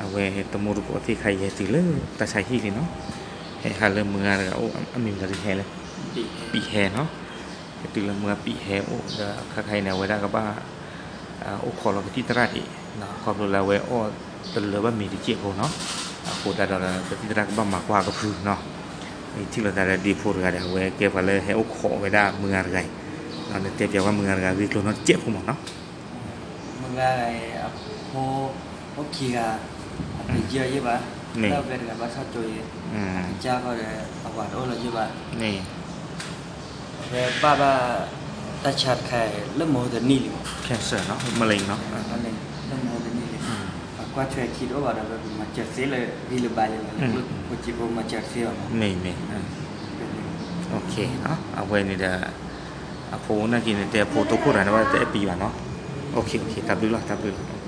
အဝဲတမူတကိးသ့ၣ်ခါအံၤ ဟဲတုၤလၢတၢ်ဆါဟံၣ်လံနီၤ, ဟဲဟးလၢမုၢ်ဂၤတဂၤအိၣ် အမံၤမတၤဒုးဟဲလဲၣ်, ပံးဟဲနီၤ, ဟဲတုၤလၢမုၢ်ဂၤပံးဟဲအိၣ်ဒီး အခါခါအံၤန့ၣ် အဝဲဒၣ်ကဘၣ် အိၣ်ခိးလီၤကသံၣ်သရၣ်ဒံး, ခီဖျိလၢအဝဲအီၣ်တလၢဘၣ်မ့ၤတစဲးဖိနီၤ, အဃိဒၣ်ဒီးကသံၣ်သရၣ်ကဘၣ်မၤကွၢ်ကဖုနီၤ, ထံၣ်လိာ်သးဒီးဒ့ဖိတဂၤဒီး အဝဲကဲပှၤလၢဟဲအိၣ်ခိးဝဲဒၣ်မုၢ်ဂၤတဂၤအံၤ, နတဲပျးဝဲမုၢ်ဂၤတဂၤဂ့ၢ်ကျိၤနီတစဲးဖိမးနီၤ မုၢ်ဂၤအံၤ အဖိ အိၣ်ခံဂၤ, အတယၢယဲၢ်ဘၣ်, လၢအဝဲတဂၤဘၣ်ထီၣ်ကၠိယဲၢ်, အကစၢ်ဃီဒီး အဝၤတအိၣ်လီၤယဲၢ်ဘၣ်, အဝဲဘၣ်ဘၣ် တၢ်ဆါတခါအံၤ လၢမဟိတနံၣ်လံမး, cancer နီၤ, မလ့ၤနီၤ, လၢမဟိတနံၣ်လံ, ပှၤကွၢ်ထွဲခံတအိၣ်ဘၣ်ဒီး ပမၤစၢၤသ့လၢဂံၢ်လၢဘါယဲၢ်လီၤ, လၢကျိၣ်ဖိစ့ဖိမၤစၢၤတသ့ဘၣ်မး, မ့ၢ်မ့ၢ်, OK နီၤ, အဝဲန့ၣ်ဒီး အဖိနာ်က့န့ၣ် တဲအဖိတိခိၣ်တဂၤန့ၣ် ဘၣ်တအဲၣ်ပံၤဘၣ်နီၤ, OK OK တၢ်ဘျုးလီၤ တၢ်ဘျုးလီၤ.